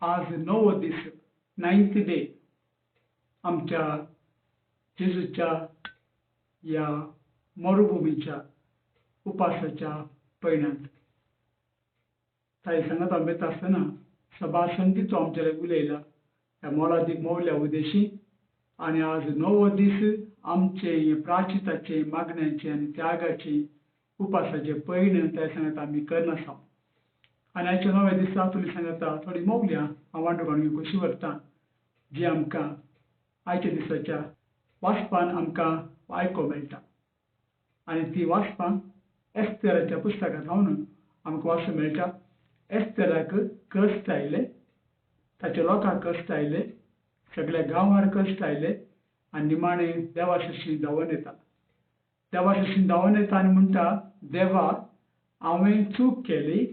आज नवो दीस, नायन्थ डे आमच्या जेजूच्या ह्या मरुभुमीच्या उपासाच्या पयणांत. ताई सांगात आंबेत आसतना सभा संदी तो आमच्या लागीं उलयला ह्या मोलादीक मोवल्या उदेशी. आनी आज नवो दीस आमचे प्राचिताचे मागण्याचे आनी त्यागाचे उपासाचे पयण त्या सांगात आमी करनासा. आनी आयच्या नव्या दिसा तुमी सांगता थोडी मोवल्या हांव वांटो काडून खोशी व्हरता जी आमकां आयच्या दिसाच्या वाचपान आमकां आयको मेळटा. आनी ती वाचपान एस्तेराच्या पुस्तकांत हांव आमकां वाचूंक मेळटा. एस्तेराक कश्ट आयले, ताच्या लोकांक कश्ट आयले, सगळ्या गांवार कश्ट आयले आनी निमाणें देवा शशी धांवून येता. देवा शशी धांवून येता आनी म्हणटा, देवा हांवें चूक केली,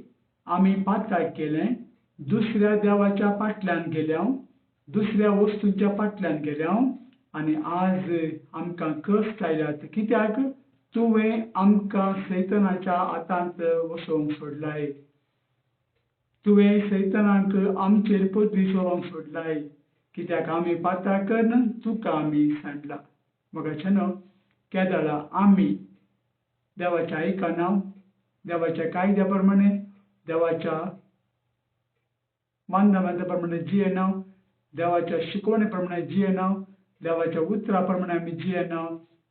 आमी पाताक केलें, दुसऱ्या देवाच्या फाटल्यान गेल्या, दुसऱ्या वस्तूंच्या फाटल्यान गेल्या आनी आज आमकां कश्ट आयल्यात. कित्याक तुवें आमकां सैतनाच्या हातांत वसोवंक सोडलाय, तुवें सैतनाक आमचेर पदवी चलोवंक सोडलाय, कित्याक आमी पाताक करून तुका आमी सांडला. म्हाका न्हू केदळा आमी देवाच्या आयकना, देवाच्या कायद्या प्रमाणे, देवाच्या मानदंडा प्रमाणे जियेना, देवाच्या शिकवणे प्रमाणे जियेना, देवाच्या उतरा प्रमाणे आमी जियेना,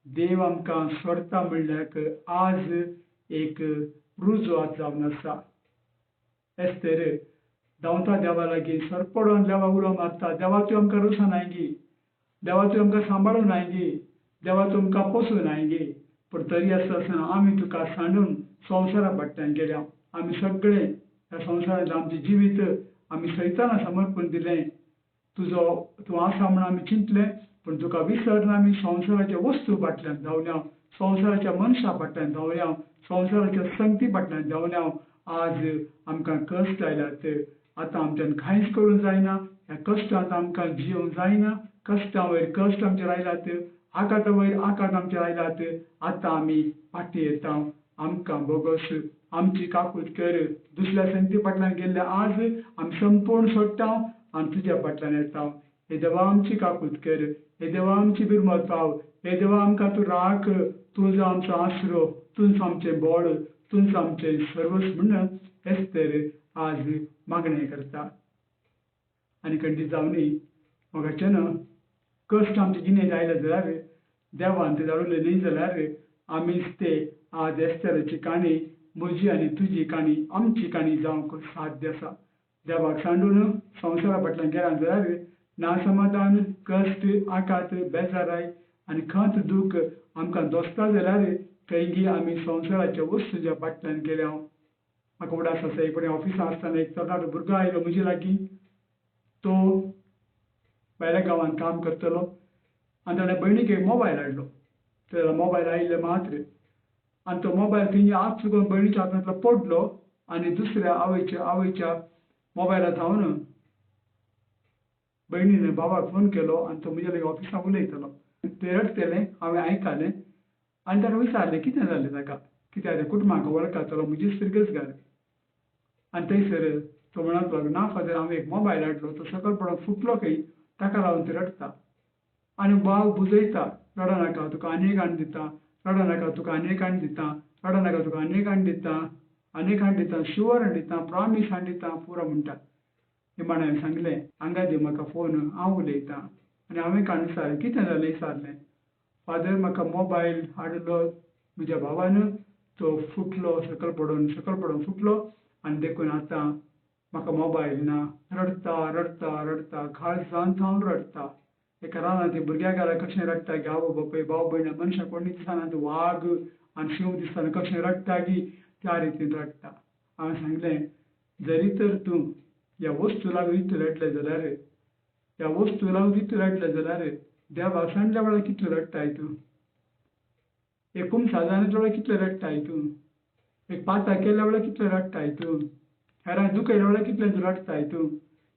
देव आमकां सोडता म्हणल्यार आज एक रुजवात जावन आसा. एस्तेर धांवता देवा लागीं, सरपडोन देवा उलो मारता, देवा तूं आमकां रोसनाय गी, देवा तूं आमकां सांबाळून गी, देवा तूं आमकां पोसून गी, पूण तरी आसता आसतना आमी तुका सांडून संवसारा फाटल्यान गेल्या. आमी सगळे ह्या संवसारांत आमचें जिवीत आमी सैताना समर्पण दिलें. तुजो तूं आसा म्हूण आमी चिंतलें, पूण तुका विसरून आमी संवसाराच्या वस्तू फाटल्यान धांवल्या, संवसाराच्या मनशा फाटल्यान धांवल्या, संवसाराच्या संगती फाटल्यान धांवल्या. आज आमकां कश्ट आयल्यात, आतां आमच्यान कांयच करूंक जायना, ह्या कश्टांत आमकां जियोंक जायना, कश्टां वयर कश्ट आमचेर आयल्यात, आकाता वयर आकात आमचेर आयल्यात. आतां आमी फाटीं येता, आमकां बोगस, आमची काकूत कर. दुसऱ्या संगती फाटल्यान गेल्ले आज आमी संपूर्ण सोडटा आनी तुज्या फाटल्यान येता. हे देवा आमची काकूत कर, हे देवा आमची बिरमत पाव, हे देवा आमकां तूं राख, तूं जावं आमचो आसरो, तूंच आमचें बळ, तूंच आमचें सर्वस्व म्हूण एस्तेर आज मागणें करता. आनी खंडीत जावनी म्हाका न्हू कश्ट आमचे जिणेंत आयले जाल्यार, देवान ते धाडवले न्हय जाल्यार आमीच ते आज एस्तेराची काणी, म्हजी आनी तुजी काणी, आमची काणी जावंक साध्य आसा. देवाक सांडून संवसारा फाटल्यान गेला जाल्यार नासमाधान, कश्ट, आकात, बेजाराय आनी खंत दूख आमकां दोसता जाल्यार खंयगी आमी संवसाराच्या वस्तूच्या फाटल्यान गेल्या. म्हाका उडास आसा, एक फावटी ऑफिसांत आसतना एक तरणाटो भुरगो आयलो म्हजे लागीं. तो भायल्या गांवांत काम करतलो आनी ताणें भयणीक एक मोबायल हाडलो. तर मोबायल आयिल्ले मात्र आनी तो मोबायल थंय हात चुकोवन भयणीच्या हातांतलो पडलो आनी दुसऱ्या आवयच्या मोबायला थावन भयणीन बाबाक फोन केलो आनी तो म्हज्या लागीं ऑफिसांत उलयतलो. ते रडटलें हांवें आयकलें आनी ताका विचारलें कितें जालें ताका, कित्याक तें कुटुंबाक वळखतलो, म्हजीच फिरगजगार. आनी थंयसर तो म्हणत लागलो, ना फादर, हांवें एक मोबायल हाडलो, तो सकयल पडोन फुटलो खंय, ताका लागून ते रडटा. आनी बाब बुजयता, रडो नाका, तुका आनी एक हाडून दिता, रडो नाका, तुका आनी एक हाडून दिता, रडो नाका, तुका आनी एक हाडून दिता, आनी एक हाडून दिता, शुवर हाडून दिता, प्रॉमीस हाडून दिता, पुरो म्हणटा. निमाणें हांवें सांगलें, हांगा दी म्हाका फोन, हांव उलयतां. आनी हांवें कान विचारलें, कितें जालें विचारलें. फादर, म्हाका मोबायल हाडलो म्हज्या भावान, तो फुटलो, सकयल पडोन फुटलो आनी देखून आतां म्हाका मोबायल ना. रडता रडता रडता, काळजांत थावन रडटा. एका रानांत ते भुरग्या घरा कशें रडटा गी आवय बापूय, भाव भयणां, मनशां कोणी दिसना, वाग आनी शींव दिसतना कशें रडटा गी त्या रितीन रडटा. हांवें सांगलें, जरी तर तूं ह्या वस्तू लागून इतलें रडलें जाल्यार, ह्या वस्तू लागून इतलें रडलें जाल्यार देवाक सांडल्या वेळार कितलें रडटाय तूं? एक कुमसाजानाच्या वेळार कितलें रडटाय तूं? एक पाताक केल्ल्या वेळार कितलें रडटाय तूं? हेरांक दुखयल्या वेळार कितलें तूं रडटाय तूं?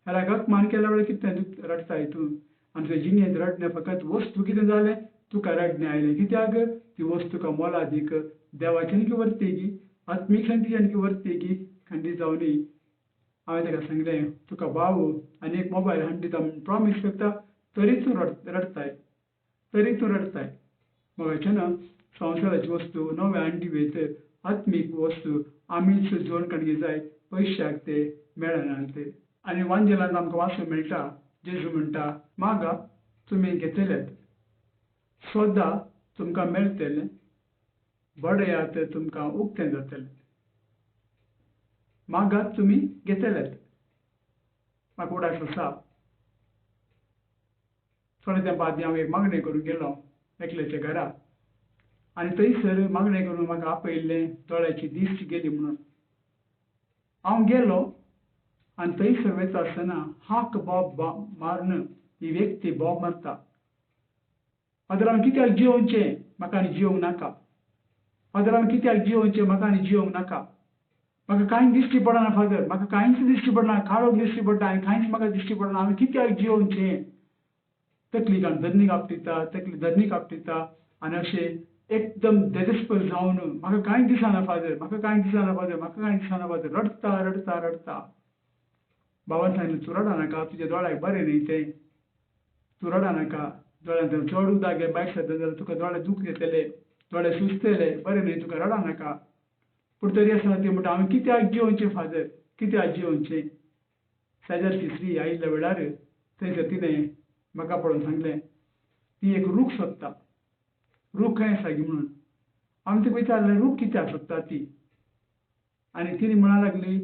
हेरांक अपमान केल्या वेळार कितलें रडटाय तूं? आनी तुज्या जिणेंत रडणें फकत वस्तू कितें जालें तुका रडणें आयलें, कित्याक ती वस्तू तुका मोलादीक देवाच्यान की वरतेगी, आत्मीक शांतीच्यान की वरतेगी. खंडीत जावनी हांवें ताका सांगलें, तुका भाव आनी एक मोबायल हाडून दिता म्हूण प्रॉमीस करता, तरी तूं रडताय, तरी तूं रडताय. मगाचें ना, संवसाराची वस्तू नव्या हाडून दिवयत, आत्मीक वस्तू आमीच जोड काडूंक जाय, पयशाक ते मेळनात. आनी वांजेलांत आमकां वाचूंक मेळटा, जेजू म्हणटा, मागा तुमी घेतल्यात, सोदा तुमकां मेळटलें, बडयात तुमकां उक्तें जातलें. मागात तुमी घेतल्यात. म्हाका उडास आसा, थोडे तेंपा आदीं हांव एक मागणें करूंक गेलो एकल्याच्या घरा आनी थंयसर मागणें करून म्हाका आपयल्लें, दोळ्याची दिश्ट गेली म्हणून. हांव गेलो आनी थंयसर वयता आसतना हाक बोब मारून ही व्यक्ती बोब मारता, फादर हांवें कित्याक जियोवचें, म्हाका आनी जियोवंक नाका. फादर हांवें कित्याक जियोवचें, म्हाका आनी जियोवंक नाका. म्हाका कांयच दिश्टी पडना फादर, म्हाका कांयच दिश्टी पडना, काळोख दिश्टी पडटा आनी कांयच म्हाका दिश्टी पडना, हांवें कित्याक जियोवचें. तकली काडून धरणी कापटिता, तकली धरणी कापटिता आनी अशें एकदम देदेस्पर जावन म्हाका कांय दिसना फादर, म्हाका कांय दिसना फादर, म्हाका कांय दिसना फादर, रडटा रडटा रडटा. बाबान सांगलें, तूं रडा नाका, तुज्या दोळ्याक बरें न्ही तें, तूं रडा नाका, दोळ्यांत चड उदक घे भायर सरता जाल्यार तुका दोळे दूख येतले, दोळे सुजतले, बरें न्ही तुका, रडा नाका. पूण तरी आसतना ती म्हणटा, हांवें कित्याक जियोवचें फादर, कित्याक जियोवचें. शेजारची स्त्री आयिल्ल्या वेळार थंयसर तिणें म्हाका पळोवन सांगलें, ती एक रूख सोदता, रूख खंय आसा गी म्हणून. हांवें तिका विचारलें, रूख कित्याक सोदता ती. आनी तिणें म्हणा लागली,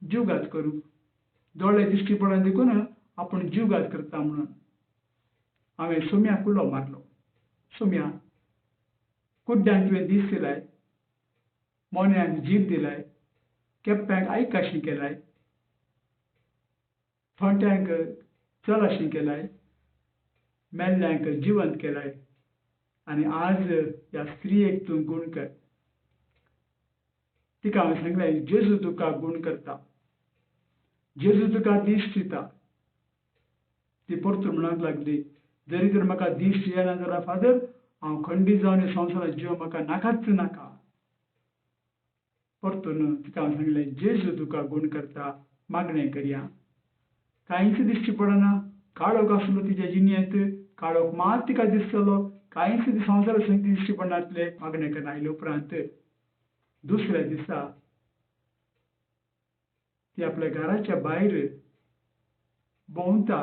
जीवघात करूंक, दोळे दिश्टी पडना देखून आपूण जीवघात करता म्हणून. हांवें सोम्याक उलो मारलो, सोम्या, कुड्ड्यांक तुवें दीस दिलाय, मोन्यांक जीब दिलाय, केप्प्यांक आयकाशी केलाय, थोंट्यांक चल अशी केलाय, मेल्ल्यांक जिवंत केलाय, आनी आज ह्या स्त्रियेक तूं गूण कर. तिका हांवें सांगलें, जेजू तुका गूण करता, जेजू तुका दिश्ट दिता. ती परतून म्हणूंक लागली, जरी तर म्हाका दिश्ट येना जाल्यार फादर, हांव खंडीत जावन संवसारांत जीव म्हाका नाकाच नाका. परतून तिका हांवें सांगलें, जेजू तुका गूण करता, मागणें करया. कांयच दिश्टी पडना, काळोख आसलो तिच्या जिणेंत, काळोख मात तिका दिसतलो, कांयच संवसार दिश्टी पडनासलें. मागणें करून आयले उपरांत दुसऱ्या दिसा ती आपल्या घराच्या भायर भोंवता,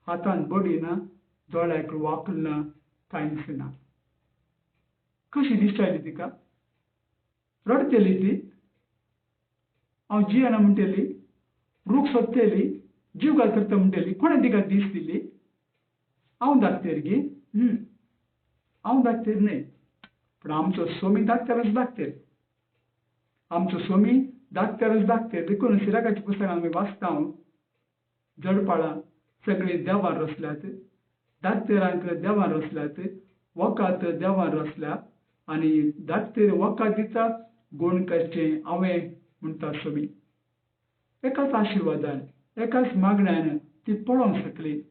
हातान बडी ना, दोळ्याक वाकल ना, कांयच ना. कशी दिश्ट आयली तिका? रडटली ती, हांव जियेना म्हणटली, रूख सोदतली, जीवघात करता म्हणटली. कोणें तिका दीस दिली? हांव दाखतेर गी, हांव दाखतेर न्हय, पूण आमचो सोमी दाखतेरच दाखतेर, आमचो सोमी दाखतेरच दाखतेर. देखून सिराकाच्या पुस्तकान आमी वाचता, हांव जडपाळां सगळीं देवान रचल्यात, दाक्तेरांक देवान रचल्यात, वखद देवान रचल्या आनी दाक्तेर वखद दिता, गूण करचें हांवें म्हणटा सोमी. एकाच आशिर्वादान, एकाच मागण्यान ती पळोवंक शकली.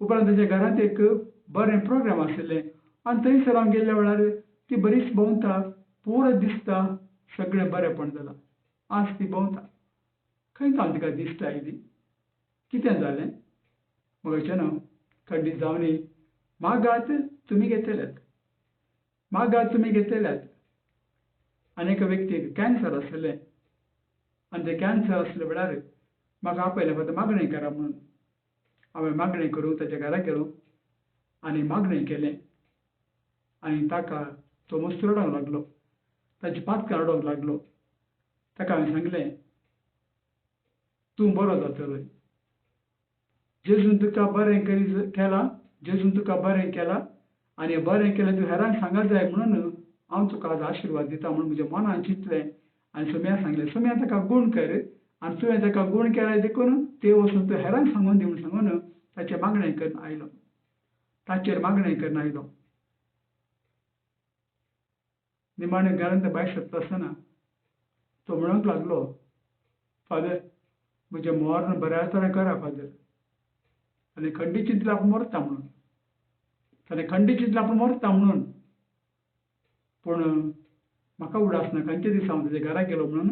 उपरांत ताच्या घरांत एक बरें प्रोग्राम आशिल्लें आनी थंयसर हांव गेल्ल्या वेळार ती बरीच भोंवता, पुरो दिसता, सगळें बरेंपण जालां. आज ती भोंवता, खंय हांव तिका दिश्ट आयली, कितें जालें मगाचें ना, खंडीत जावनी. मागात तुमी घेतल्यात, मागात तुमी घेतल्यात. आनी एका व्यक्तीक कॅन्सर आसलें आनी तें कॅन्सर आसले वेळार म्हाका आपयलें, फक्त मागणें करा म्हणून. हांवें मागणें करूंक ताच्या घरा गेलो आनी मागणें केलें आनी ताका तो मस्त रडोंक लागलो, ताची पातकां रडोंक लागलो. ताका हांवें सांगलें, तूं बरो जातलो, जेजून तुका बरें करी केलां, जेजून तुका बरें केलां आनी बरें केलें तूं हेरांक सांगा जाय म्हणून हांव तुका आज आशिर्वाद दिता म्हणून म्हज्या मनान चिंतलें. आनी सोम्या सांगलें, सोम्या ताका गूण कर आनी तुवें ताका गूण केलाय देखून ते वचून तूं हेरांक सांगून दी म्हणून सांगून ताचें मागणें करून आयलो, ताचेर मागणें करून आयलो. निमाणें घरांत भायर सरता आसतना तो म्हणूंक लागलो, फादर म्हजें मर्ण बऱ्या तरेन करा फादर. आनी खंडीत चिंतलें आपूण मरता म्हणून, ताणें खंडीत चिंतलें आपूण मरता म्हणून. पूण म्हाका उडास ना खंयच्या दिसा हांव ताच्या घरा गेलो म्हणून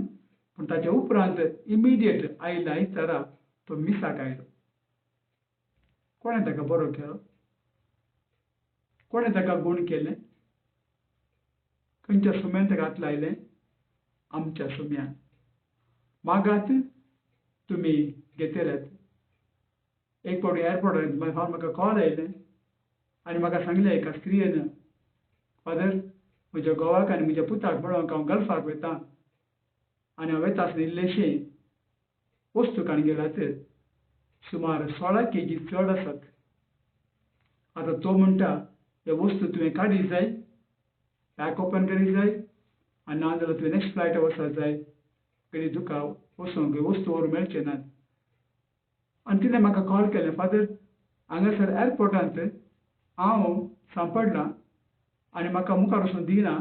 पूण ताच्या उपरांत इमिडिएट आयिल्ल्या आयतारा तो मिसाक आयलो. कोणें ताका बरो केलो? कोणें ताका गूण केलें? खंयच्या सुम्यान ताका हात लायलें? आमच्या सुम्यान. मागात तुमी घेतल्यात. एक फावटी एअरपोर्टार म्हाका कॉल आयलें आनी म्हाका सांगलें एका स्त्रियेन, फादर म्हज्या घोवाक आनी म्हज्या पुताक मेळोवंक हांव गल्फाक वयता आनी हांव वयता आसतना इल्लेशें वस्तू काडून गेल्यात, सुमार 16 केजी चड आसात. आतां तो म्हणटा ह्यो वस्तू तुवें काडी जाय, पॅक ओपन करी जाय आनी ना जाल्यार तुवें नेक्स्ट फ्लायट वचत जाय, घडये तुका वचूंक वस्तू व्हरूंक मेळचे नात. आनी तिणें म्हाका कॉल केलें, फादर हांगासर एअरपोर्टांत हांव सांपडलां आनी म्हाका मुखार वचूंक दिना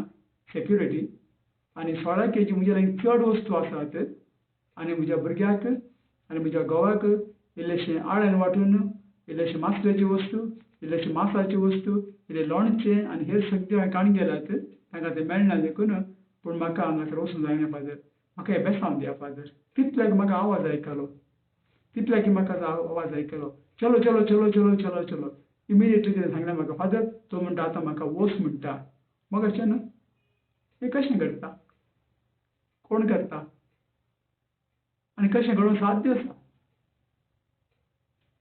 सेक्युरिटी आनी 16 केजी म्हज्या लागीं चड वस्तू आसात आनी म्हज्या भुरग्याक आनी म्हज्या घोवाक इल्लेशें आळ्यान वांटून इल्लेशें मासलेची वस्तू, इल्लेशें मासाची वस्तू, इल्लें लोणचें आनी हेर सगळें हांवें काडून गेल्यात, तांकां तें मेळना देखून, पूण म्हाका हांगासर वचूंक जायना फादर, म्हाका हें बेसांव दिया फादर. तितल्याक म्हाका आवाज आयकलो, तितल्याक म्हाका आवाज आयकलो, चलो चलो चलो चलो चलो चलो. इमिडिएटली तिणें सांगलें म्हाका, फादर तो म्हणटा आतां म्हाका वोस म्हणटा. म्हाका अशें न्हू, हें कशें घडटा, कोण करता आनी कशें घडोवंक साध्य आसा?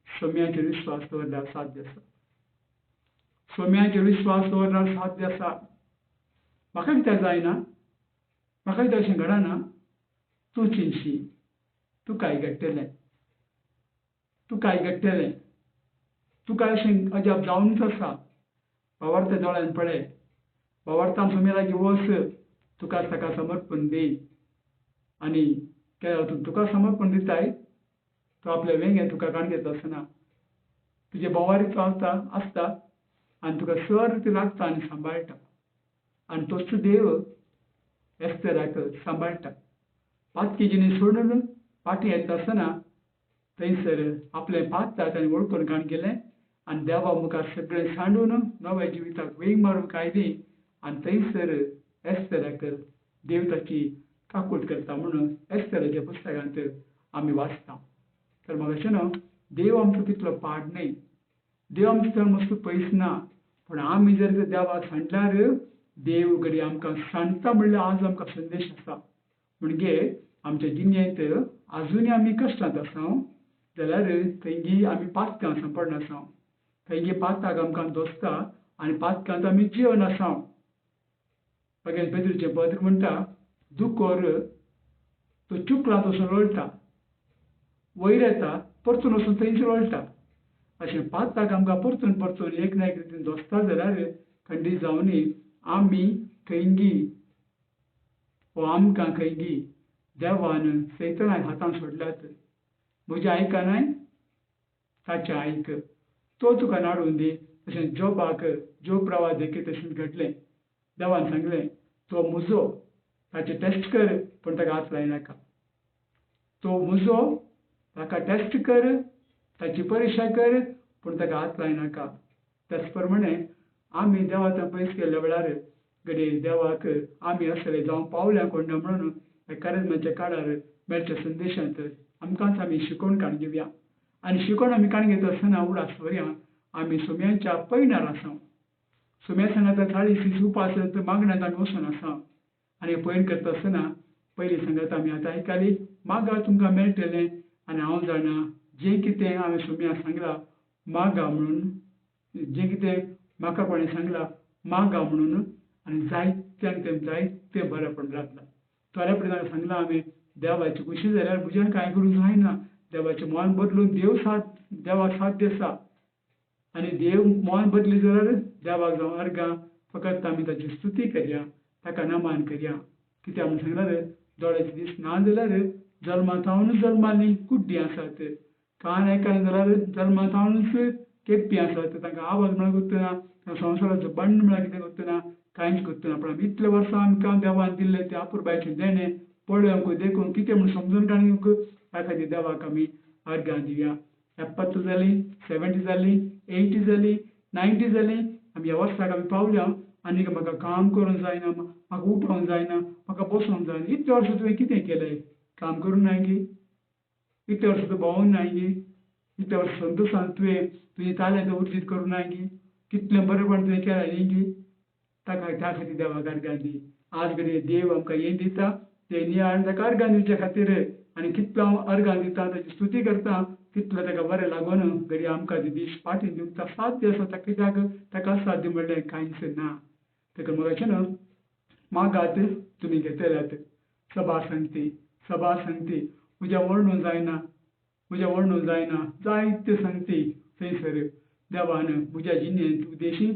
सोम्याचेर विस्वास दवरल्यार साध्य आसा, सोम्याचेर विस्वास दवरल्यार साध्य आसा. म्हाका कित्याक जायना, म्हाका कित्याक अशें घडना? तूं चिंतशी, तुकाय घडटलें, तुकाय घडटलें, तुका अशें अजाप जावनूच आसा. बाबार्थ दोळ्यान पळय, बाबार्थान सोम्या लागीं वच, तुका ताका समर्पण दी आनी तूं तुका समर्पण दिताय, तो आपल्या वेंगें तुका काण घेता आसतना तुजे बोवारी तो आसता आनी तुका सर ती लागता आनी सांबाळटा. आनी तोच देव एस्तेराक सांबाळटा. पातकी सोडून फाटीं येता आसतना थंयसर आपलें पात्र ताणें वळखून काण केलें आनी देवा मुखार सगळें सांडून नव्या जिविताक वेंग मारूंक आयली आनी थंयसर एस्तेराक देव ताची काकूट करता म्हणून एस्तेराच्या पुस्तकांत आमी वाचता. तर म्हाका अशें न्हू, देव आमचो तितलो पाड न्हय, देव आमचो चड मस्त पयस ना, पूण आमी जर देवाक सांडल्यार देव घडये आमकां सांडटा म्हणल्यार आज आमकां संदेश आसा. म्हणजे आमच्या जिणेंत आजुनूय आमी कश्टांत आसा जाल्यार थंयगी आमी पातकां सांपडना आसा, थंयगी पातकाक आमकां दोसता आनी पातकांत आमी जिवन आसा. मागीर पेद्रूचें पत्र म्हणटा, दुकोर तो चुकलांत वचून लोळटा, वयर येता परतून वचून थंयच लोळटा. अशें पातकाक आमकां परतून परतून एक ना एक रितीन दोसता जाल्यार खंडीत जावनी आमी खंयगी वो आमकां खंयगी देवान सैतानाक हातान सोडल्यात. म्हजें आयकनाय ताचें आयक, तो तुका नाडून दी. तशें जोबाक जोब प्रवास देखीत तशें घडलें. देवान सांगलें तो म्हजो, ताचें टेस्ट कर पूण ताका हात लायनाका. तो म्हजो, ताका टेस्ट कर, ताची परिक्षा कर पूण ताका हात लायनाका. त्याच प्रमाणे आमी देवाक पयस केल्ल्या वेळार घडये देवाक आमी असले जावं पावल्या कोण ना म्हणून ह्या कारेज्माच्या काळार मेळच्या संदेशांत आमकांच आमी शिकोवन काडून घेवया. आनी शिकोवन आमी काडून घेता आसतना उडास दवरया आमी सोम्यांच्या पयणार आसा. सोम्या सांगाता 40 उपास मागण्यांत आमी वचून आसा आनी पयण करता आसतना पयलीं सांगात आमी आतां आयकाली, मागा तुमकां मेळटलें आनी हांव जाणा जें कितें हांवें सोम्या सांगलां मागा म्हणून, जें कितें म्हाका कोणें सांगलां मागा म्हणून, आनी जायत्यांक तें जायतें बरेंपण जातलें. थोड्या पयलीं सांगलां हांवें देवाची खुशी जाल्यार म्हज्यान कांय करूंक जायना, देवाचें मन बदलून देव साथ देवाक साथ आसा आनी देव मन बदली जाल्यार देवाक जावं अर्गां, फकत आमी ताची स्तुती करया, ताका नमान करया. कित्याक म्हूण सांगल्यार दोळ्याचे दीस ना जाल्यार जल्मांत जल्माली कुड्डी आसात, कान आयकना जाल्यार जल्मांत केप्पी आसात, तांकां आवाज म्हळ्यार गुत्तना, संवसाराचो बंड म्हळ्यार कितें गुत्तना, कांयच गुत्तना. पूण आमी इतले वर्सां आमकां देवान दिल्लें तें अपुरबायेचें देणें पळोवंक देखून कितें म्हूण समजून काडूंक ह्या खातीर देवाक आमी अर्गां दिवया. 70 जाली, 70 जाली, 80 जाली, 90 जाली, आमी ह्या वर्साक आमी पावल्या आनी म्हाका काम करूंक जायना, म्हाका उठोवंक जायना, म्हाका बसोंक जायना. इतले वर्सां तुवें कितें केलें? काम करूंक नाय गी? इतले वर्सां तूं भोंवूंक नाय गी? इतले वर्सां संतोशान तुवें तुजी तालेंत उर्जीत करूंक नाय गी? कितलें बरेंपण तुवें केलां न्ही गी? ताका त्या खातीर देवाक अर्गां दी. आज घडये देव आमकां हें दिता तें नियाळ ताका अर्गां दिवचे खातीर. आनी कितलो हांव अर्गां दिता, ताची स्तुती करता, तितलो ताका बरें लागून घडये आमकां ती दीस पाटी दिवंक साध्य आसा. ताका कित्याक ताका साध्य म्हणलें कांयच ना. ताका मगाचें न्हू मागात तुमी घेतल्यात. सभा सांगती, सभा सांगती म्हज्या वर्णू जायना, म्हज्या वर्णू जायना जायते सांगती थंयसर देवान म्हज्या जिणेंत उद्देशी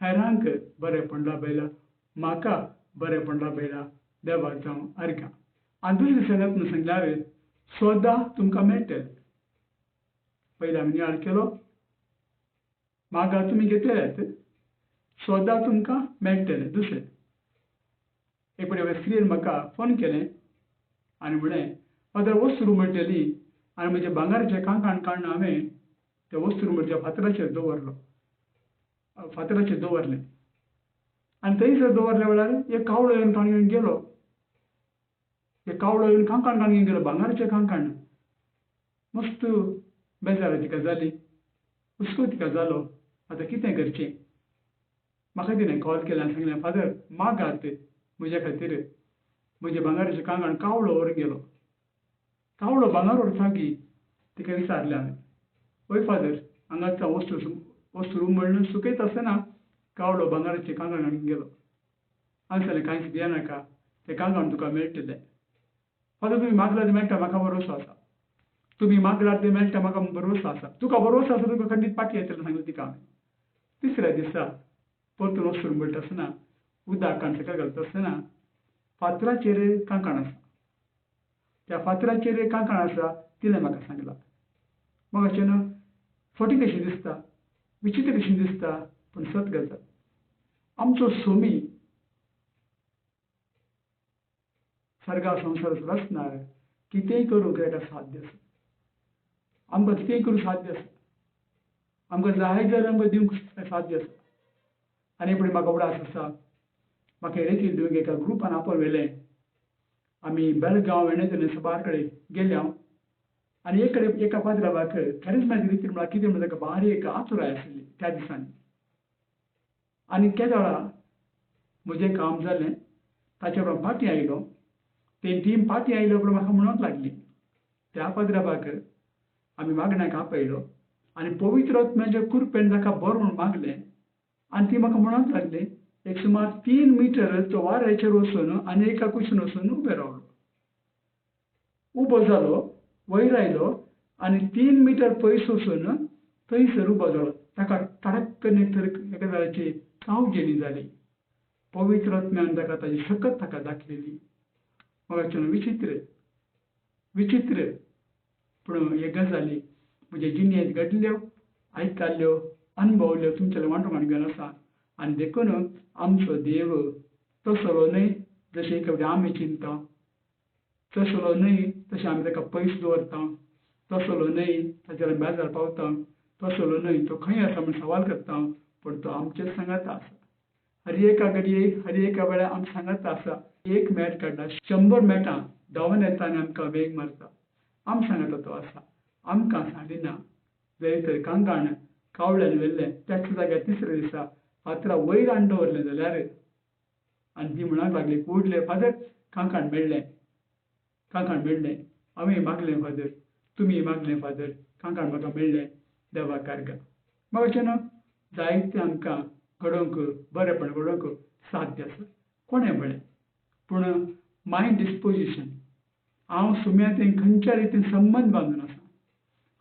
हेरांक बरेंपण लाभयलां, म्हाका बरेंपण लाभयलां. देवाक जावं अर्गां. आनी दुसरी सांगत म्हणून सांगल्यार सोदा तुमकां मेळटलें. पयलीं आमी नियाळ केलो, मागा तुमी घेतल्यात, सोदा तुमकां मेळटलें. दुसरें, एक फावटी एका स्त्रियेन म्हाका फोन केलें आनी म्हणलें, फादर वस्तू मेळटली आनी म्हज्या भांगराचें कांकण काडून हांवें त्या वस्तू म्हज्या फातराचेर दवरलो, फातराचेर दवरलें. आनी थंयसर दवरल्या वेळार एक कावळो येवन काण घेवन गेलो. एक कावळो येवन कांकण काण घेवन गेलो, भांगराचें कांकण. मस्त बेजाराची गजाली, हुस्को तिका जालो, आतां कितें करचें. म्हाका तिणें कॉल केलें आनी सांगलें, फादर मागात म्हज्या खातीर, म्हज्या भांगराचें कांकण कावळो व्हरून गेलो. कावळो भांगर व्हरता गी? तिका विचारलें हांवें. हय फादर, हांगाच वस्तू वस्तू म्हणून सुकयता आसतना कावळो भांगराचें कांकण हाडून गेलो. हांवें सांगलें, कांयच भियेनाका, तें कांकण तुका मेळटलें. फादर तुमी मागल्यार मेळटा, म्हाका भरोसो आसा. तुमी मागल्यार तें मेळटा, म्हाका भरोसो आसा. तुका भरोसो आसा, तुका खंडीत पाटी येतलें, सांगलें तिका हांवें. तिसऱ्या दिसा परतून वस्तू म्हणटा आसतना, उदक काण सकयल घालता आसतना फातराचेर कांकण आसा, त्या फातराचेर कांकण आसा तिणें म्हाका सांगलां. म्हाका अशें न्हू फटी कशी दिसता, विचित्र कशी दिसता, पूण सत गजाल. आमचो सोमी सर्गा संवसार रचणार कितेंय करूंक ताका साध्य आसा. आमकां कितेंय करूंक साध्य आसा. आमकां जाय जाल्यार आमकां दिवंक साध्य आसा. आनी पूण म्हाका उगडास आसा, म्हाका रेतीर दिवंक एका ग्रुपान आपोवन व्हेलें. आमी बेळगांव वेणें सबार कडेन गेले हांव. आनी एक कडेन एका पाद्राबाक कॅरिज्मॅटीक रितीर म्हळ्यार कितें म्हणटा, ताका बारीक एक आतुराय आशिल्ली त्या दिसांनी. आनी केदोळा म्हजें काम जालें, ताचे उपरांत फाटीं आयलो. ते टीम फाटीं आयले उपरांत म्हाका म्हणूंक लागली, त्या पाद्राबाक आमी मागण्याक आपयलो आनी पवित्र आत्म्याच्या कृपेन ताका बरो म्हूण मागलें. आनी ती म्हाका म्हणूंक लागली, एक सुमार 3 मिटर तो वाऱ्याचेर वचून आनी एका कुशीन वचून उबे रावलो. उबो जालो, वयर आयलो आनी 3 मिटर पयस वचून थंयसर उबो जालो. ताका ताडक्कन एक तर एका जाग्याची कावजेणी जाली. पवित्र आत्म्यान ताका ताजी शकत ताका दाखयली. म्हाका विचित्र विचित्र पूण हे गजाली म्हज्या जिणेंत घडल्यो, आयकल्ल्यो, अनुभवल्यो, तुमच्या वांटूंक घेवन आसा. आनी देखून आमचो देव तसलो न्हय जशें एक फावटी आमी चिंता, तसलो न्हय तशें आमी ताका पयस दवरता, तसलो न्हय ताचेर बेजार पावता, तसलो न्हय तो खंय आसा म्हूण सवाल करता, पूण तो आमचे सांगात आसा. हर एका घडये हर एका वेळार आमचे सांगात आसा. एक मॅट काडला, 100 मॅटां धांवन येता आनी आमकां वेग मारता. आम सांगाता तो आसा, आमकां सांडिना. जंय तर कांकाण कावळ्यान व्हेल्लें त्याच जाग्यार तिसऱ्या दिसा फातरा वयर हाडून दवरलें जाल्यार आनी ती म्हणूंक लागली, उडले फादर, कांकाण मेळ्ळें, कांकाण मेळ्ळें. हांवें मागलें फादर, तुमी मागलें फादर, कांकाण म्हाका मेळ्ळें, देवाक अर्गां. म्हाका अशें न्हू जायतें आमकां घडोवंक, बरेंपण घडोवंक साध्य आसा. कोणें म्हळें? पूण माय डिस्पोजिशन, हांव सुम्या तें खंयच्या रितीन संबंद बांदून आसा,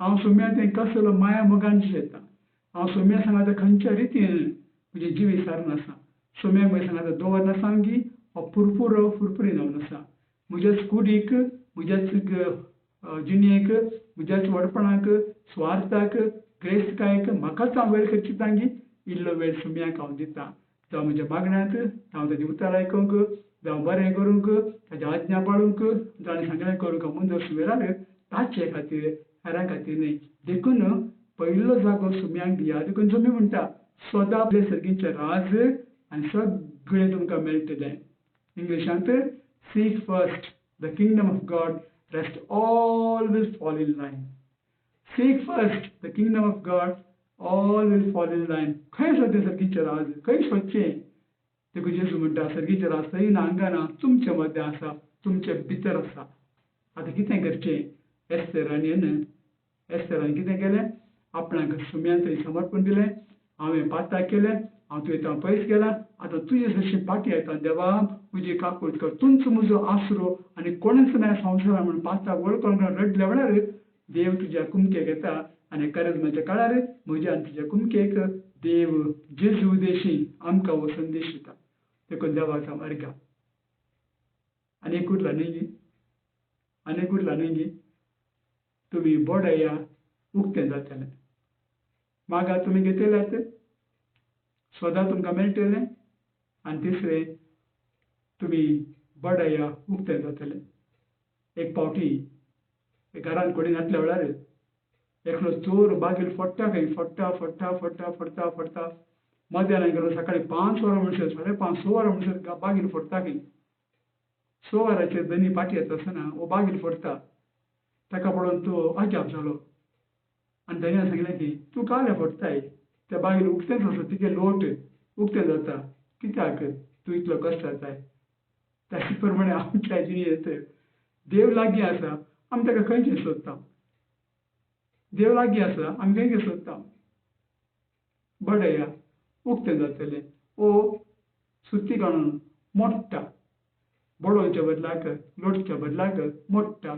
हांव सुम्या तें कसलो माया मोगान जियेता, हांव सोम्या सांगाता खंयच्या रितीन म्हजें जिवीत सारून आसा, सोम्याक म्हज्या सांगाता दवरना गी हो पुरपुरो फुरफुरी जावन आसा. म्हज्याच कुडीक, म्हज्याच जिणेक, म्हज्याच व्हडपणाक, स्वार्थाक, ग्रेस्तकायेक म्हाकाच हांव वेळ खर्चिता गी इल्लो वेळ सुम्याक हांव दिता. जावं म्हज्या मागण्यांत, जावं ताजें उतर आयकूंक, जावं बरें करूंक, ताजी आज्ञा पाळूंक, जाणें सांगलें करूंक हांव मुंदर सुमेरार ताचे खातीर, हेरां खातीर न्हय. देखून पयलो जागो सुम्यांक दिया. देखून सुमी म्हणटा, सदां आपले सर्गीचें राज आनी सगळें तुमकां मेळटलें. इंग्लिशांत seek first the kingdom of God Rest all will fall in line. Seek first the kingdom of God, all will fall in line. खंय सोदचें सर्गीचें राज, खंय सोदचें? देखून जेजू म्हणटा सर्गीचें राज थंय ना, हांगा ना, तुमचे मदें आसा, तुमचे भितर आसा. आतां कितें करचें? एस्तेरान एस्तेरान कितें केलें? आपणाक सुम्यान थंय समर्पण दिलें. हांवें पाताक केलें, हांव तुवें पयस गेला, आतां तुजे जशें पाटी येता. देवा म्हजी काकूट कर, तुमचो म्हजो आसरो आनी कोणूच ना संवसारा म्हणून पाताक वळखून रडल्या वेळार देव तुज्या कुमकेक येता. आनी करजमाच्या काळार म्हज्या आनी तुज्या कुमकेक देव जेजू देशी आमकां हो संदेश दिता. देखून देवाक हांव अर्घा. आनी एक उरला न्हय गी, आनी एक उरला न्हय गी, तुमी बोडया उक्तें जातलें, मागा तुमी घेतल्यात, स्वता तुमकां मेळटलें, आनी तिसरें तुमी बडया उक्तें जातलें. एक फावटी घरान कोणी नासल्या वेळार एकलो चोर बागेल फोडटा खंय, फोडटा फोडटा फोडटा फोडटा फोडटा, मध्यान गेलो सकाळी 5 वरां म्हणसर, 5:30 6 वरां म्हणसर बागेल फोडटा खंय. 6 वरांचेर धनी पाटी येता आसतना हो बागेल फोडटा. ताका पळोवन तो अजाप जालो आनी धनयान सांगलें की तूं काले फोडटाय, त्या बागेल उक्तेंच आसा, तिगे लोट उक्तें जाता, कित्याक तूं इतलो कश्ट जाताय? ताचे प्रमाणे आमच्या जिणेंत देव लागीं आसा, आमी ताका खंयचें सोदता? देव लागीं आसा, आमी खंयचें सोदता? बडया उक्तें जातलें. ओ सुती काडून मोडटा, बडोवच्या बदलाक लोटच्या बदलाक मोडटा,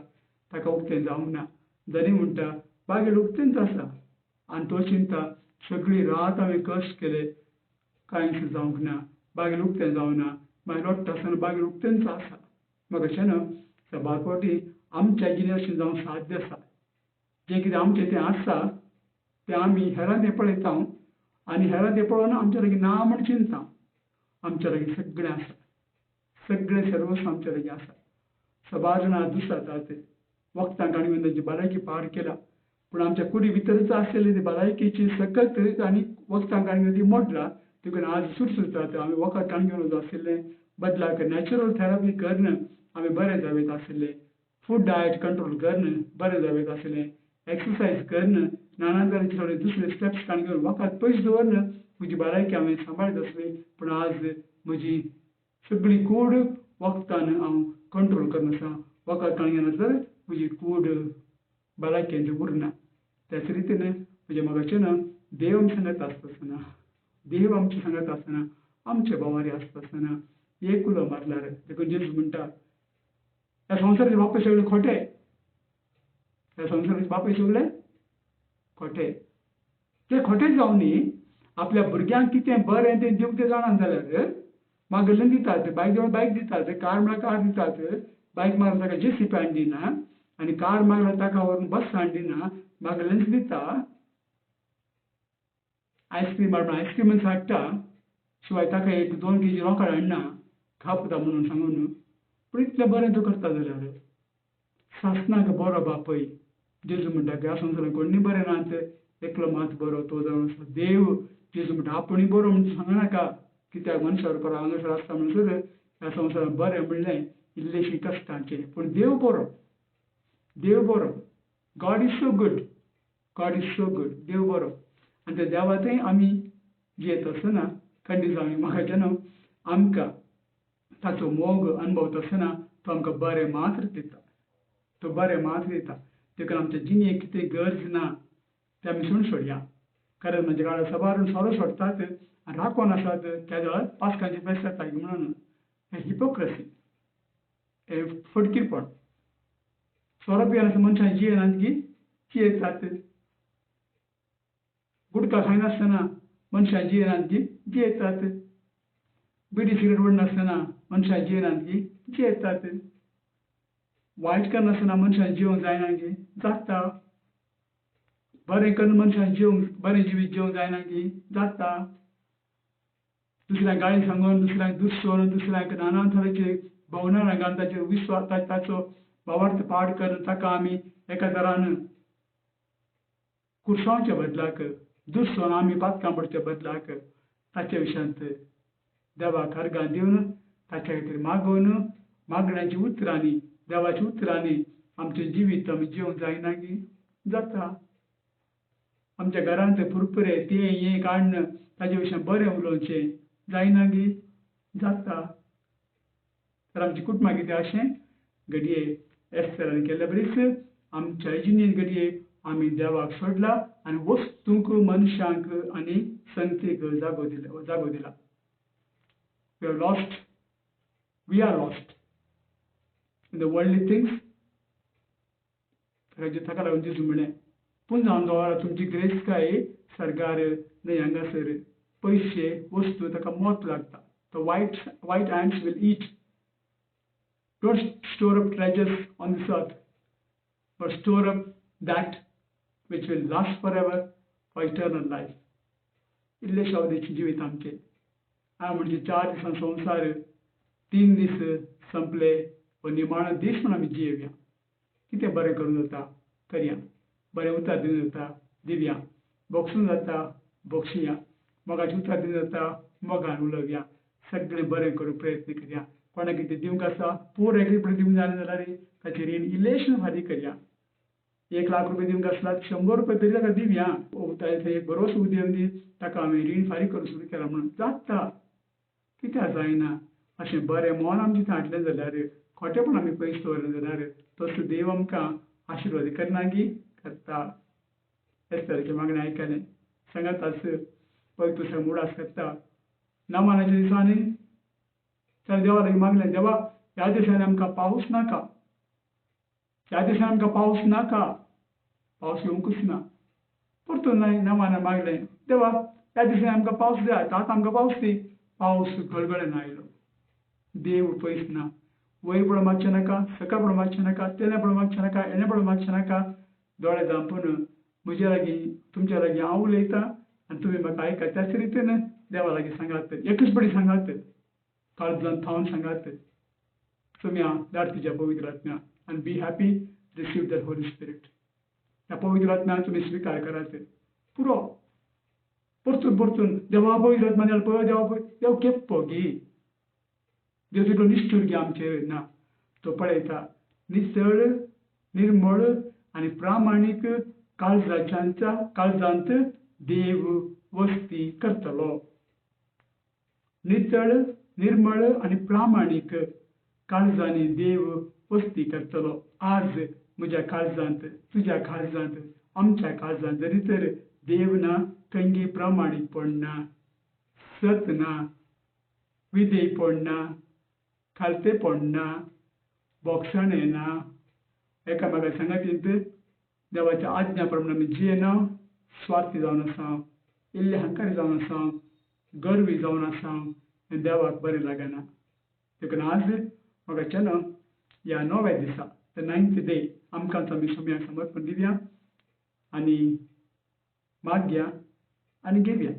ताका उक्तें जावंक ना. धनी म्हणटा बागेल उक्तेंच आसा, आनी तो चिंता सगळी रात हांवें कश्ट केले, कांयच जावंक ना, बागेल उक्तें जावना, मागीर लोट्टा आसतना बागेल उक्तेंच आसा. म्हाका अशें न्हू, सबार फावटी आमच्या जिणें अशें जावंक साध्य आसा. जें कितें आमचें तें आसा तें आमी हेरां तें पळयता आनी हेरां तें पळोवन आमच्या लागीं ना म्हूण चिंता. आमच्या लागीं सगळें आसा, सगळें सर्वस्व आमच्या लागीं आसा. सबार जाणां दुसरातात वखदां काडून घेवन तांची भलायकी पाड केला, पूण आमच्या कुडी भितरच आसलेली ती भलायकेची सकत आनी वखदां काडून घेवन ती मोडला. देखून आज सुटसुटतात. आमी वखद काडून घेवन आशिल्लें बदलाक नॅचरल थेरपी करून आमी बरें जावयत आशिल्लें, फूड डायट कंट्रोल करून बरें जावयत आशिल्लें, एक्सरसायज करून नाना तरेचे थोडे दुसरे स्टेप्स काडून घेवन वखद पयस दवरून म्हजी भलायकी हांवें सांबाळीत आसली. पूण आज म्हजी सगळी कूड वखदान हांव कंट्रोल करून आसा. वखद काडून घेना तर म्हजी कूड भलायकेन उरना. त्याच रितीन म्हज्या मोगाचें ना, देव आमच्या सांगत आसता आसतना, देव आमच्या सांगत आसतना, आमचे भावारी आसता आसतना एक उलो मारल्यार. देखून जेजू म्हणटा ह्या संवसाराचे बापूय सगळे खोटे, ह्या संवसाराचे बापूय सगळे खोटे. ते खोटे जावन न्ही आपल्या भुरग्यांक कितें बरें तें दिवंक ते जाणा जाल्यार मागल्लें दितात, बायक जाल्यार बायक दितात, कार म्हळ्यार कार दितात, बायक मारल्यार ताका जेसीपी हाडून दिना आनी कार मागल्यार ताका व्हरून बस हाडून दिना, मागल्लेंच दिता. आयस्क्रीम हाड आयस्क्रीमच हाडटा, शिवाय ताका 1-2 केजी रोकड हाडना खापता म्हणून सांगून. पूण इतलें बरें तूं करता जाल्यार सासणाक बरो बापय. जेजू म्हणटा ह्या संवसारांत कोणूय बरें नात, एकलो मात बरो, तो जावन आसा देव. जेजू म्हणटा आपूणय बरो म्हणून सांगू नाका, कित्याक मनशा रुपार हांगासर आसता म्हणसर ह्या संवसारांत बरें म्हणलें इल्लेशें कश्टांचें. पूण देव बरो, देव बरो. God is so good, God is so good. देव बरो. आनी त्या देवांतय आमी जियेत आसतना खंडीत आमी म्हाका न्हू आमकां ताचो मोग अणभवता आसतना तो आमकां बरें मात्र दिता, तो बरें मात्र दिता. देखून आमच्या जिणेक कितें गरज ना तें आमी सोडून सोडया. कारण म्हणजे काळार सबार सोरो सोडटात आनी राखोन आसात त्या वेळार पास्कांचे पयशे जाता म्हणून. हें हिपोक्रसी, हें फटकीरपण. सोरो पियेनासतना मनशां जियेनात की जियेतात, गुटखा खायनासतना मनशां जियेनात की जियेतात, बिडी सिगरेट ओडनासतना मनशां जियेनात की जियेतात, वायट करनासतना मनशां जिवंक जायना की जाता, बरें करून मनशां जिवंक बरें जिवीत जिवंक जायना की जाता, दुसऱ्यांक गाळी सांगून, दुसऱ्यांक दुसोवन, दुसऱ्यांक नाना तरेचे भोवना रंगान ताचेर विस्वास ताचो भावार्थ पाड करून ताका आमी एका तरान कुर्सांवच्या बदलाक दुसरोन आमी पातकां पडच्या बदलाक ताच्या विशयांत देवाक अर्गां दिवन ताच्या खातीर मागोवन मागण्याच्या उतरांनी देवाच्या उतरांनी आमचें जिवीत आमी जिवंक जायना गी? जाता. आमच्या घरांत पुरपुरे तें हें काडून ताजे विशीं बरें उलोवचें जायना गी? जाता. तर आमचें कुटुंबां कितें अशें घडये एस्तरान केल्ले बरीच आमच्या जिणेंत घडये आमी देवाक सोडला आनी वस्तूंक, मनशांक आनी संगतीक जागो दिला, जागो दिला. We are lost, we are lost in the worldly things. ताका लागून जेजू म्हणलें, पुंजावन दवरा तुमची ग्रेस्तकाय सर्गार, न्हय हांगासर. पयशे, वस्तू ताका मोत लागता. The white ants will eat. Don't store up treasures on this earth, but store up that which will last forever for eternal life. इल्ले अवधीचें जिवीत आमचें. हांव म्हणजे 4 दिसां संवसार, 3 दीस संपले, हो निमाणो दीस म्हूण आमी जियेवया. कितें बरें करूंक जाता करया, बरें उतर दिवंक जाता दिवया, बोगसूंक जाता बोगसुया, मोगाचें उतर दिवंक जाता मोगान उलोवया, सगळें बरें करूंक प्रयत्न करया. कोणाक कितें दिवंक आसा पूर एक रुपया दिवंक जायना जाल्यार ताचें रीण इल्लेशें फारीक करया. 1 लाख रुपया दिवंक आसल्यार 100 रुपया तरी ताका दिवया. थंय एक बरोच उद्यम दी, ताका हांवें रीण फारीक करूंक सुरू केलां म्हणून जाता. कित्याक जायना? अशें बरें मन आमचें थाटलें जाल्यार, खोटेपण आमी पयस दवरलें जाल्यार तसो देव आमकां आशिर्वाद करना गी? करता. एस्तराचें मागणें आयकलें. सांगात आस पवित्र संग उडास करता. नामानाच्या दिसांनी त्या देवा लागीं मागलें, देवा ह्या दिसांनी आमकां पावस नाका, ह्या दिसांनी आमकां पावस नाका, पावस येवंकूच ना. परतून नामाना मागलें, देवा ह्या दिसांनी आमकां पावस जाय, आतां आमकां पावस दी. पावस गळगळेन आयलो. देव पयस ना. वयर पळोवंक मागचें नाका, सकयल पळोवंक मागचें नाका, तेणें पळोवंक मागचें नाका, हेणें पळोवंक मागचें नाका. दोळे धांपून म्हज्या लागीं, तुमच्या लागीं हांव उलयतां आनी तुमी म्हाका आयकात. त्याच रितीन देवा लागीं सांगात, एकूच पडी सांगात, काळजान थावन सांगात, तुमी धाड तुज्या पवित्र आत्म्या आनी be happy, receive the Holy Spirit. ह्या पवित्र आत्म्या तुमी स्विकार करात. पुरो परतून परतून देवा पवित्र आत्मा, देवा देवा देव केप्पो गी, देव तितलो निश्ठूर गी आमचेर ना. तो पळयता निसळ, निर्मळ आनी प्रामाणीक काळजाच्या काळजांत देव वस्ती करतलो. नितळ, निर्मळ आनी प्रामाणीक काळजांनी देव वस्ती करतलो. आज म्हज्या काळजांत, तुज्या काळजांत, आमच्या काळजांत जरी तर देव ना, खंयगी प्रामाणीकपण ना, सत ना, विधेयपण ना, खालतेपण ना, बोगसणें ना, एकामेका सांगातींत देवाच्या आज्ञा प्रमाण आमी जियेना, स्वार्थी जावन आसा, इल्ले हंकारी जावन आसा, गर्वी जावन आसा, हें देवाक बरें लागना. देखून आज म्हाका ना ह्या 9व्या दिसा, the 9th day, आमकां आमी सोम्याक समर्पण दिवया आनी मागया आनी घेवया.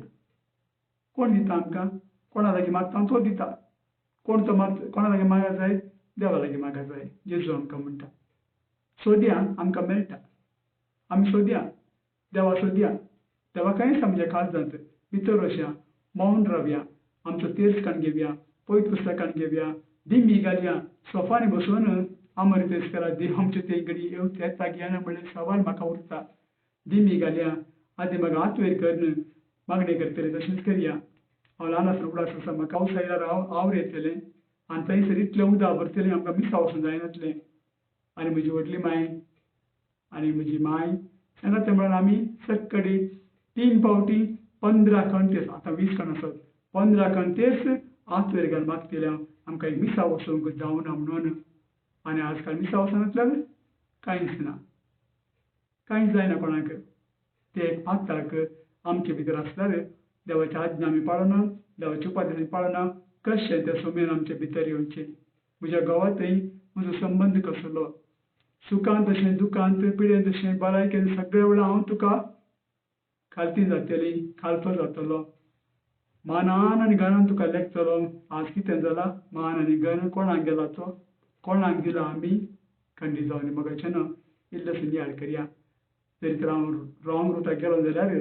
कोण दिता आमकां? कोणा लागीं मागता तो दिता. कोण तो माग, कोणा लागीं मागा जाय? देवा लागीं मागा जाय. जेजू आमकां म्हणटा सोदया, आमकां मेळटा. आमी सोदया, देवा सोदया, देवा कांय आमच्या काळजांत भितर वचया, मौन रावया, आमचो तेर्स काडून घेवया, पवित्र पुस्तक काडून घेवया, दिमी घालया, सोफांनी बसून आमर तेर्स करा. देव आमचे ते घडी येवचे येता घेना म्हणल्यार सवाल म्हाका उरता. दिमी घालया, आदी म्हाका हात वयर करून मागणें करतलें तशेंच करया. हांव ल्हान आसतना उगडास आसा म्हाका पावस आयल्यार हांव आवर येतलें आनी थंयसर इतलें उदक भरतलें आमकां मिसा वचूंक जायनासलें. आनी म्हजी व्हडली मांय आनी म्हजी मांय सांगात म्हळ्यार आमी सक्कडी 3 फावटी 15 कंतेस, आतां 20 कण आसत, 15 कंतेस हात वयर घालून मागतलें हांव आमकां एक मिसा वचूंक जावना म्हणून. आनी आज काल मिसा वचनासल्यार कांयच ना, कांयच जायना कोणाक. ते एक पात्राक आमचे भितर आसल्यार देवाची आज्ञा आमी पाळना, देवाची उपाधी आमी पाळना, कशें त्या सोम्यान आमचे भितर येवचें? म्हज्या घोवा थंय म्हजो संबंद कसलो? सुखांत तशें दुखांत, पिडेन तशें भलायकेन, सगळे वेळार हांव तुका खालती जातली, खालतो जातलो, मानान आनी गणान तुका लेखतलो. आज कितें जालां? मान आनी गण कोणाक गेला तो? कोणाक दिला आमी? खंडीत जावन मगाचें ना इल्लें नियाळ करया. जरी तर हांव रॉंग रुटाक गेलो जाल्यार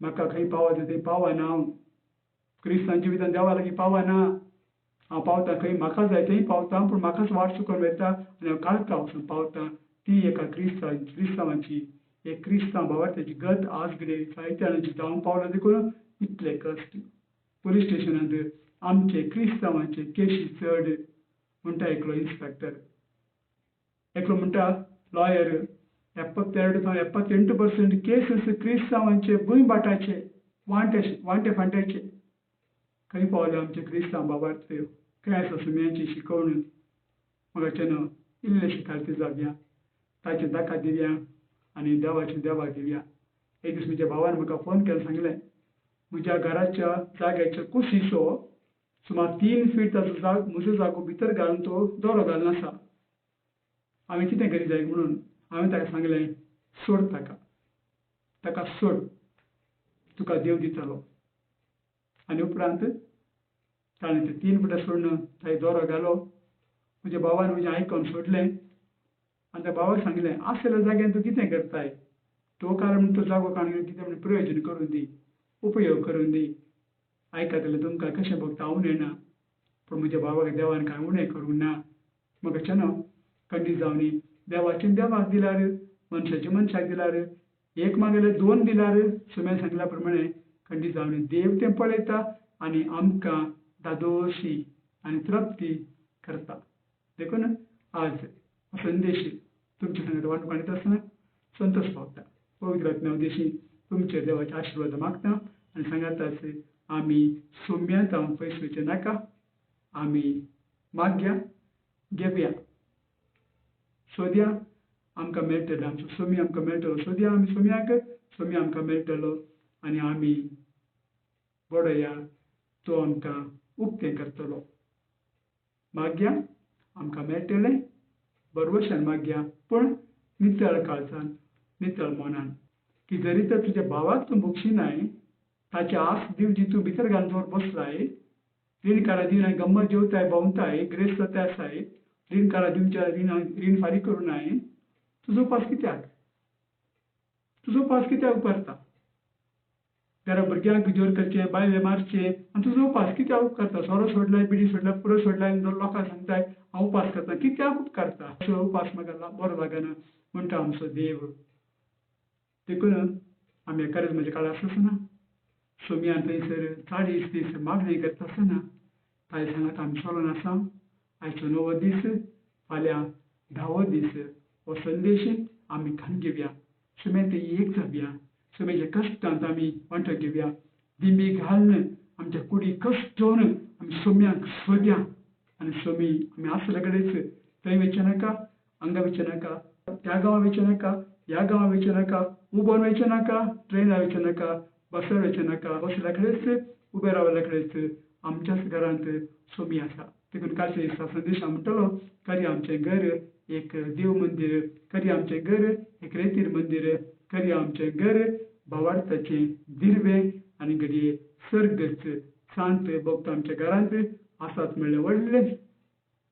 म्हाका खंय पावता थंय पावना हांव. क्रिस्तांव जिवितान देवा लागीं पावना हांव. पावता खंय म्हाका जाय थंय पावता, पूण म्हाकाच वाट चुकोवन वयता आनी हांव काळखा वचून पावता. ती एका क्रिस्तांवाची एक क्रिस्तांव भावार्थ्याची गत आज घडये जायत्या जाणांची जावंक पावला. देखून इतले कश्ट पुलीस स्टेशनांत आमचे क्रिस्तांवांचे केशी चड म्हणटा एकलो इन्स्पेक्टर. एकलो म्हणटा लॉयर 72 78% केसीस क्रिस्तांवांचे भूंय भाटाचे वांटे फांट्याचे. खंय पावले आमचे क्रिस्तांव बाबार्थ? खंय आसा सुम्यांची शिकवण? म्हाका इल्लेशे खालती जावया, ताचे दाका दिवया आनी देवाचे देवाक दिवया. एक दीस म्हज्या भावान म्हाका फोन केलो, सांगलें म्हज्या घराच्या जाग्याच्या कुशीचो सुमार 3 फीट ताचो म्हजो जागो भितर घालून तो दोरो घालून आसा. हांवें कितें करी जाय म्हणून हांवें ताका सांगलें, सोड ताका, ताका सोड, तुका देव दितलो. आनी उपरांत ताणें ते 3 फुटां सोडून ताका दोरो घालो. म्हज्या भावान म्हजें आयकून सोडलें आनी त्या भावाक सांगलें, आसलेल्या जाग्यान तूं कितें करताय? तो कारण तो जागो काडून कितें म्हण प्रयोजन करून दी, उपयोग करून दी. आयकतलें तुमकां कशें भोगता हांव नेणा, पूण म्हज्या भावाक देवान कांय उणें करूंक ना. म्हाका चेनो खंडीत जावनी देवाचें देवाक दिल्यार, मनशाचें मनशाक दिल्यार, एक मागल्यार 2 दिल्यार, सुम्या सांगल्या प्रमाणे खंडीत जावनी देव तें पळयता आनी आमकां दादोशी आनी तृप्ती करता. देखून आज संदेश तुमच्या सांगता वांटून काडीत आसतना संतोश पावता. पवित्र आत्म्या उद्देशी तुमचेर देवाचे आशिर्वाद मागता आनी सांगाताच आमी सोम्यांत हांव पयस वयचें नाका. आमी मागया, घेवया, सोदया, आमकां मेळटलें. आमचो सोमी आमकां मेळटलो. सोदया आमी सोम्याक, सोमी आमकां मेळटलो आनी आमी बडया, तो आमकां उक्तें करतलो. मागया, आमकां मेळटलें. बरवशान मागया, पूण नितळ काळजान, नितळ मनान. की जरी तर तुज्या भावाक तूं बक्षिनाय, ताची आस दिवची तूं भितर घालून बसलाय, रीण कारा दिवनाय, गम्मत जेवताय, भोंवताय, ग्रेस्त जाताय आसाय, रीण कारा दिवच्या रीण फारीक करूं नाय, तुजो उपास कित्याक? तुजो उपास कित्याक उपकारता? घरा भुरग्यांक जोर करचें, बायले मारचें आनी तुजो उपास कित्याक उपकारता? सोरो सोडलाय, बिडी सोडलाय, पुरो सोडलाय, लोकांक सांगताय हांव उपास करता, कित्याक उपकारता? असो उपास म्हाका बरो लागना म्हणटा आमचो देव. देखून आमी खरेंच म्हज्या काळार आसतना सोम्यान थंयसर 40 दीस मागणी करता आसतना ताजे सांगात आमी चलोन आसा. आयचो 9वो दीस, फाल्यां 10वो दीस. हो संदेश आमी खाण घेवया, सुम्या ते एक जावया, सुम्याच्या कश्टांत आमी वांटो घेवया. दिंबी घालून आमच्या कुडी कश्टोवन आमी सोम्यांक सोदया आनी सोमी आमी आसले कडेच थंय वयचें नाका, हांगा वयचें नाका, त्या गांवां वयचें नाका, ह्या गांवां वयचें नाका, उबोन वयचें नाका, ट्रेनार वयचें नाका, बसार वयचें नाका, बसल्या कडेच उबे रावल्या कडेच आमच्याच घरांत सोमी आसा. देखून कालच्या दिसा संदेश हांव म्हणटलो, करी आमचें घर एक देव मंदीर, करी आमचें घर एक रेतीर मंदीर, करी आमचें घर भावार्थाचें दिर्वें आनी घडये सर्गच शांत भक्त आमच्या घरांत आसात म्हणलें व्हडलें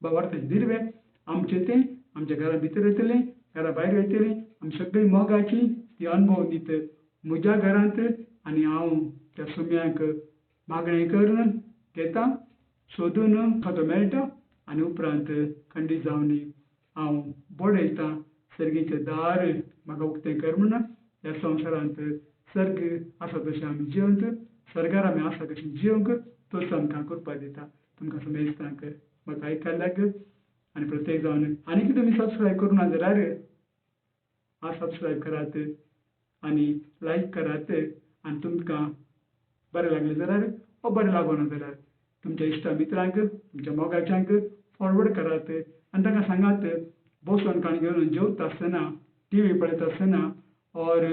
भावार्थाचें दिर्वें आमचें तें आमच्या घरा भितर येतलें, घरा भायर वयतलीं, आमी सगळीं मोगाची ती अणभव दित म्हज्या घरांत आनी हांव त्या सुम्यांक मागणें करून घेता, सोदून खातो मेळटा आनी उपरांत खंडीत जावन हांव बडयतां. सर्गीचें दार म्हाका उक्तें कर म्हूण ह्या संवसारांत सर्ग आसा तशें आमी जिवंत, सर्गार आमी आसा तशें जिवंक तोच आमकां करपाक दिता. तुमकां समेस्तांक म्हाका आयकल्ल्याक आनी प्रत्येक जावन आनीक तुमी सबस्क्रायब करूं ना जाल्यार आज सबस्क्रायब करात आनी लायक करात आनी तुमकां बरें लागलें जाल्यार वो बरें लागना जाल्यार तुमच्या इश्टा मित्रांक, तुमच्या मोगाच्यांक फॉरवर्ड करात आनी तांकां सांगात बसून काणी घेवन जेवता आसतना, टी व्ही पळयता आसतना ऑर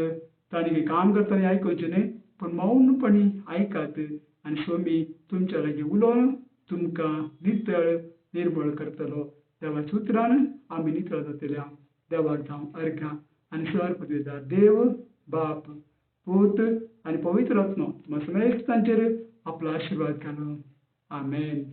तांणी काम करतना आयकुचें न्हय, पूण मौनपणी आयकात आनी सोमी तुमच्या लागीं उलोवन तुमकां नितळ निर्मळ करतलो. देवाच्या उतरान आमी नितळ जातले. देवाक जावं अर्घां आनी सर पदवीदार देव बाप पूत आनी पवित्र आत्मो तुमकां समेस्तांचेर आपलो आशिर्वाद घालूं. आमेन.